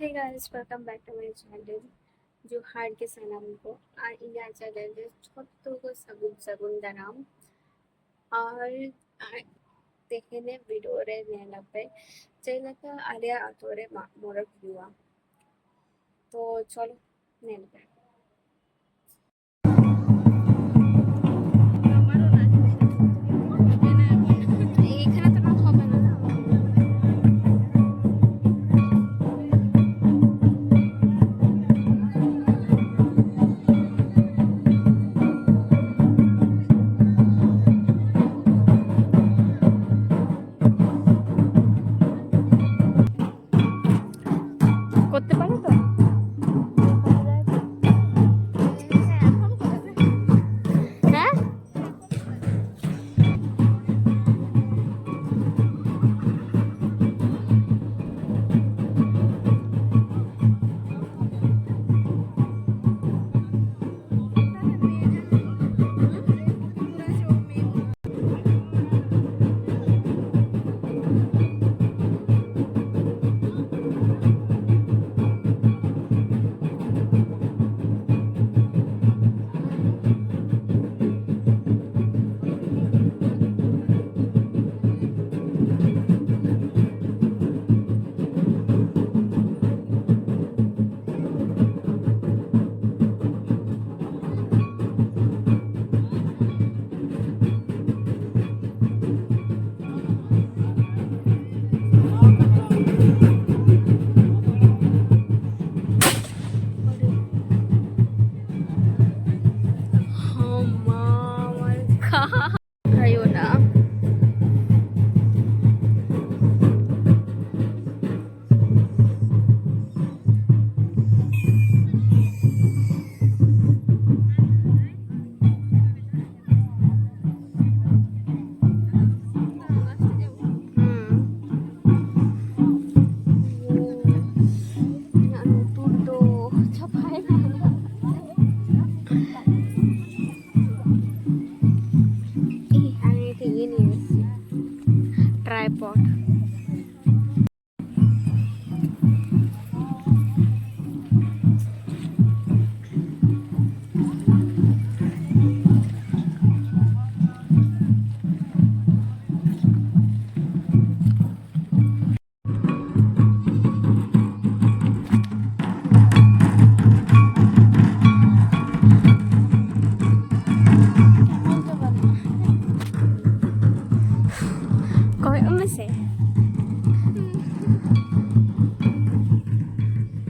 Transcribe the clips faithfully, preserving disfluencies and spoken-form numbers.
Hey guys, welcome back to my channel. ᱡᱚᱦᱟᱨ ᱜᱮ ᱥᱟᱱᱟᱢ ᱠᱚ, ᱟᱨ ᱤᱧᱟᱹᱜ ᱪᱮᱱᱮᱞ ᱨᱮ ᱡᱷᱚᱛᱚ ᱠᱚ ᱥᱟᱹᱜᱩᱱ ᱥᱟᱹᱜᱩᱱ ᱫᱟᱨᱟᱢ᱾ ᱟᱨ, ᱟᱨ ᱛᱮᱦᱮᱧ ᱵᱷᱤᱰᱤᱭᱳ ᱨᱮ ᱧᱮᱞ ᱟᱯᱮ ᱪᱮᱫ ᱞᱮᱠᱟ ᱟᱞᱮᱭᱟᱜ ᱟᱛᱳ ᱨᱮ ᱢᱟᱜ ᱢᱚᱬᱮ ᱦᱩᱭᱩᱜᱼᱟ᱾ ᱛᱚ ᱪᱚᱞᱚ ᱧᱮᱞ ᱯᱮ᱾ করতে পারো তো? হ্যাঁ।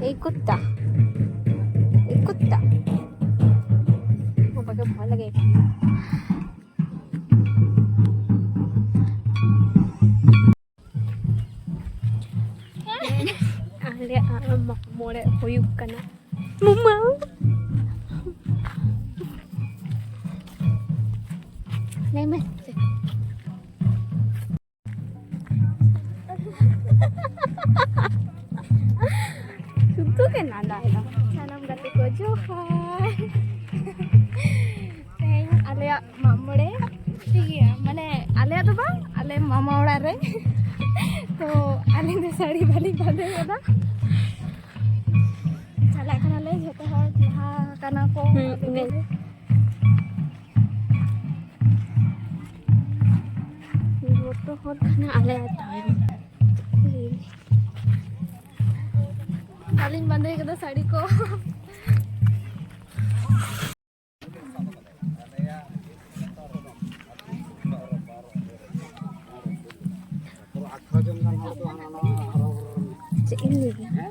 এই কুত্তা, এই কুত্তা। ও বাবা, ভয় লাগে। ᱟᱞᱮᱭᱟᱜ ᱢᱟᱜ ᱢᱚᱬᱮ ᱦᱩᱭᱩᱜ ᱠᱟᱱᱟ᱾ ᱢᱟᱢᱟ᱾ ᱞᱟᱹᱭ ᱢᱮ᱾ ᱥᱩᱫᱷᱩ ᱜᱮ ᱞᱟᱸᱫᱟᱭᱮᱫᱟ᱾ ᱥᱟᱱᱟᱢ ᱜᱟᱛᱮ ᱠᱚ ᱡᱚᱦᱟᱨ᱾ ᱛᱮᱦᱮᱧ ᱟᱞᱮᱭᱟᱜ ᱢᱟᱜ ᱢᱚᱬᱮ ᱴᱷᱤᱠ ᱜᱮᱭᱟ, ᱢᱟᱱᱮ ᱟᱞᱮᱭᱟᱜ ᱫᱚ ᱵᱟᱝ, ᱟᱞᱮ ᱢᱟᱢᱟ ᱚᱲᱟᱜ ᱨᱮ᱾ ᱛᱚ ᱟᱹᱞᱤᱧ ᱫᱚ ᱥᱟᱹᱲᱤ ᱵᱟᱹᱞᱤᱧ ᱵᱟᱸᱫᱮ ᱠᱟᱫᱟ᱾ ᱪᱟᱞᱟᱜ ᱠᱟᱱᱟᱞᱮ ᱡᱷᱚᱛᱚ ᱦᱚᱲ, ᱞᱟᱦᱟ ᱠᱟᱱᱟ ᱠᱚ᱾ ᱦᱩᱸ, ᱤᱱᱟᱹ᱾ ᱡᱚᱛᱚ ᱦᱚᱲ ᱠᱷᱟᱱ ᱟᱞᱮ ᱛᱟᱭᱚᱢ᱾ ᱵᱟᱹᱞᱤᱧ ᱵᱟᱸᱫᱮ ᱠᱟᱫᱟ ᱥᱟᱹᱲᱤ ᱠᱚ᱾ ᱪᱮᱫ ᱤᱧ ᱞᱟᱹᱭᱟ?